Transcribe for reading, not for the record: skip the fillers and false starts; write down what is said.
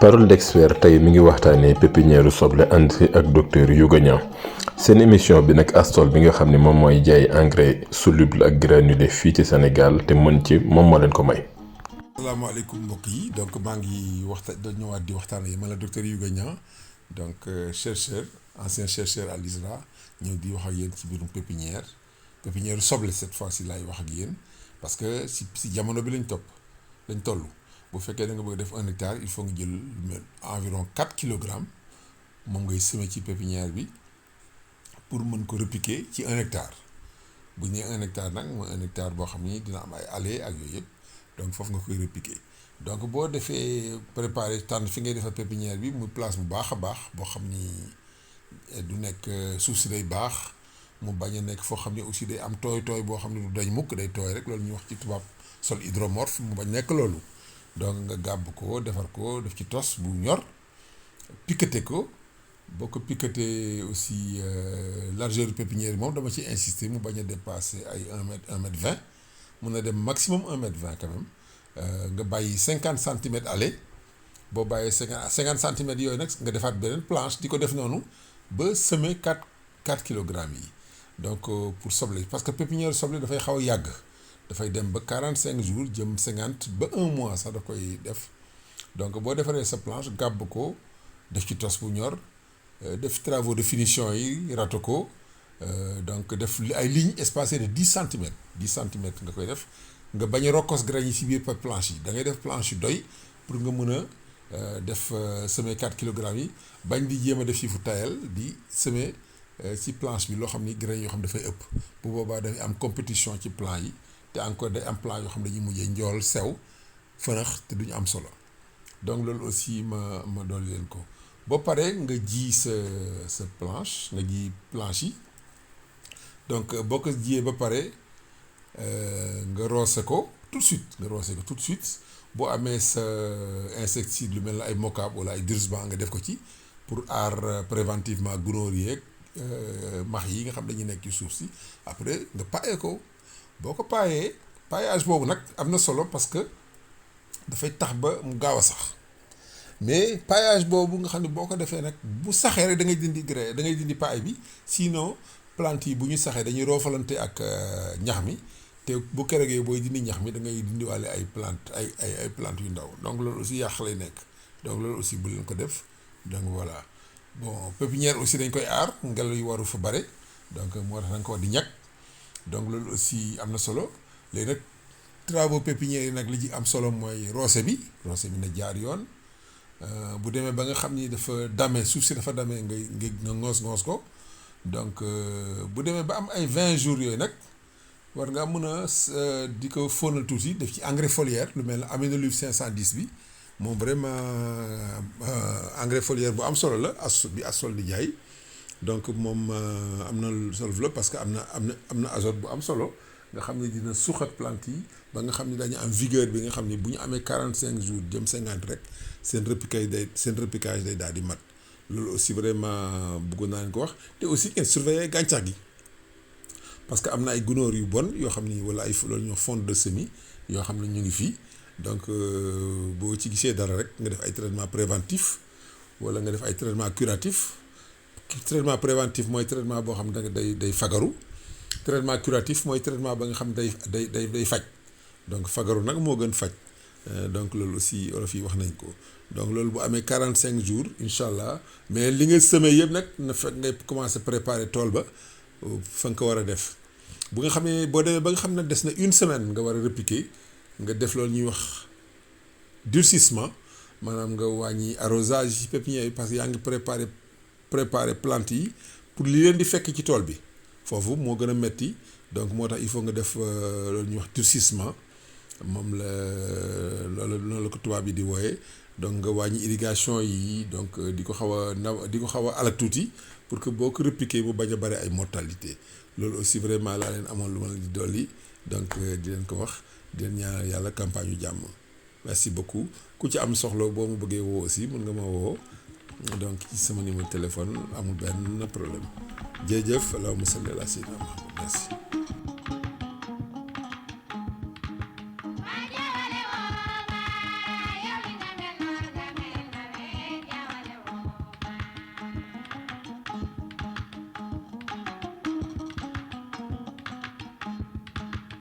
parole d'expert tey mi ngi waxtaanee pépinière soble ànd si ak docteur Youga Niang seen émission bi nag Astol bi nga xam ne moom mooy jaay engrais soluble ak granulé fii ci Sénégal te mën ci moom moo leen ko may. asalaamaaleykum mbokk yi donc maa ngi ñëwaat di waxtaan yi man la docteur Youga Niang donc chercheur ancien chercheur à l'ISRA ñëw di wax ak yéen ci biirum pépinière soble cette fois-ci laay wax ak yéen parce que si jamono bi lañ toll. bu fekkee da nga bëgg def 1 hectare il faut nga jël environ 4 kilogrammes moom ngay semer ci pépinière bi pour mën ko repiquer ci 1 hectare bu ñu nee 1 hectare nag mooy 1 hectare boo xam ni dina am ay allées ak yooyu yëpp donc foofu nga koy repiquer donc boo defee préparer tànn fi ngay defar pépinière bi muy place bu baax a baax boo xam ni du nekk suuf si day baax mu bañ a nekk foo xam ni aussi day am tooy boo xam ne du dañ mukk day tooy rek loolu ñuy wax ci tubaab sol hydromorphe mu bañ nekk loolu. donc nga gàbb ko defar ko def ci tos bu ñor piqueté ko boo ko piqueté aussi largeur de pépinière moom dama ci insister mu bañ a dépasser ay 1 mètre 20 mun na dem maximum 1 mètre 20 quand même nga bàyyi 50 centimètres allées boo bàyyee 50 centimètres yooyu nag nga defaat beneen planche di ko def noonu ba semer 4 kilogrammes yi donc pour soble parce que pépinière soble dafay xaw a yàgg. dafay dem ba 45 jours jëm 50 ba 1 mois sax da koy def donc boo defaree sa planche gàbb ko def ci tos bu ñor def travaux de finition yi rato ko donc def ay lignes espacées de 10 centimètres 10 centimètres nga koy def nga bañ a rokkos graines yi ci biir planche yi da ngay def planche yu doy pour nga mën a def semer 4 kilogrammes yi bañ di jéem a def ci fu tayal di semer ci planche bi loo xam ni graines yoo xam dafay ëpp bu boobaa dafay am compétition ci plan yi. te encore day am plan yoo xam ne dañuy mujjee njool sew fënax te duñu am solo donc loolu aussi ma dolli leen ko boo paree nga ji sa planche nga ji planche yi donc boo ko jiyee ba pare nga roose ko tout de suite boo amee sa insecticide lu mel ne ay mocap wala ay Dirsban nga def ko ci pour aar préventivement gunóor yeeg max yi nga xam dañuy nekk ci suuf si après nga paye ko. boo ko paillage boobu nag am na solo parce que dafay tax ba mu gaaw a sax mais paillage boobu nga xam ne boo ko defee nag bu saxee rek da ngay dindi paille bi sinon plante yi bu ñu saxee dañuy roofalante ak ñax mi te bu keroogee booy dindi ñax mi da ngay dindiwaale ay plante ay plante yu ndaw donc loolu aussi yàq lay nekk donc loolu aussi bu leen ko def donc voilà bon pépinière aussi dañ koy aar ngelaw yu waru fa bare donc moo tax da nga ko war di ñàkk. donc loolu aussi am na solo léegi nag travaux pépinière yi nag li ci am solo mooy roose bi na jaar yoon bu demee ba nga xam ni dafa damee suuf si dafa damee nga ngoos ko donc bu demee ba am ay 20 jours yooyu nag war nga mën a di ko fóonal tuuti def ci engrais foliaire lu mel ne Aminoluf 510 bi moom vraiment engrais foliaire bu am solo la bi Astol di jaay. donc moom am na solo la parce que am na azote bu am solo nga xam ne dina suuxat plante yi ba nga xam ne dañu am vigueur bi nga xam ne bu ñu amee 45 jours jëm 50 rek seen repiquage day daal di mat loolu aussi vraiment bëggoon naa leen ko wax te aussi ngeen surveiller gàncax gi parce que am na ay gunóor yu bon yoo xam ni wala ay loolu ñoo fonte de semis yoo xam ne ñu ngi fii donc boo ci gisee dara rek nga def ay traitement préventif wala nga def ay traitement curatif. traitement préventif mooy traitement boo xam ne day fagaru traitement curatif mooy traitement ba nga xam ne day faj donc fagaru nag moo gën faj donc loolu aussi olof yi wax nañ ko donc loolu bu amee 45 jours incha allah mais li nga semé yëpp nag na fekk ngay commencer préparer tool ba fa nga ko war a def bu nga xam ne boo demee ba nga xam ne des na 1 semaine nga war a repiquer nga def loolu ñuy wax durcissement maanaam nga wàññi arrosage ci pépinière yi parce que yaa ngi préparer plante yi pour li leen di fekk ci tool bi foofu moo gën a metti donc moo tax il faut nga def loolu ñuy wax durcissement moom la loolu noonu la ko tubaab yi di wooyee donc nga wàññi irrigation yi donc di ko xaw a alak tuuti pour que boo ko repiquer mu bañ a bari ay mortalité loolu aussi vraiment laa leen amoon lu ma leen di dolli donc di leen ko wax di leen ñaanal yàlla campagne yu jàmm merci beaucoup ku ci am soxla boo ma bëggee woo aussi mën nga ma woo donc ci sama numéro téléphone amul benn problème jërëjëf allahumma salli ala sayyidina Muhammad merci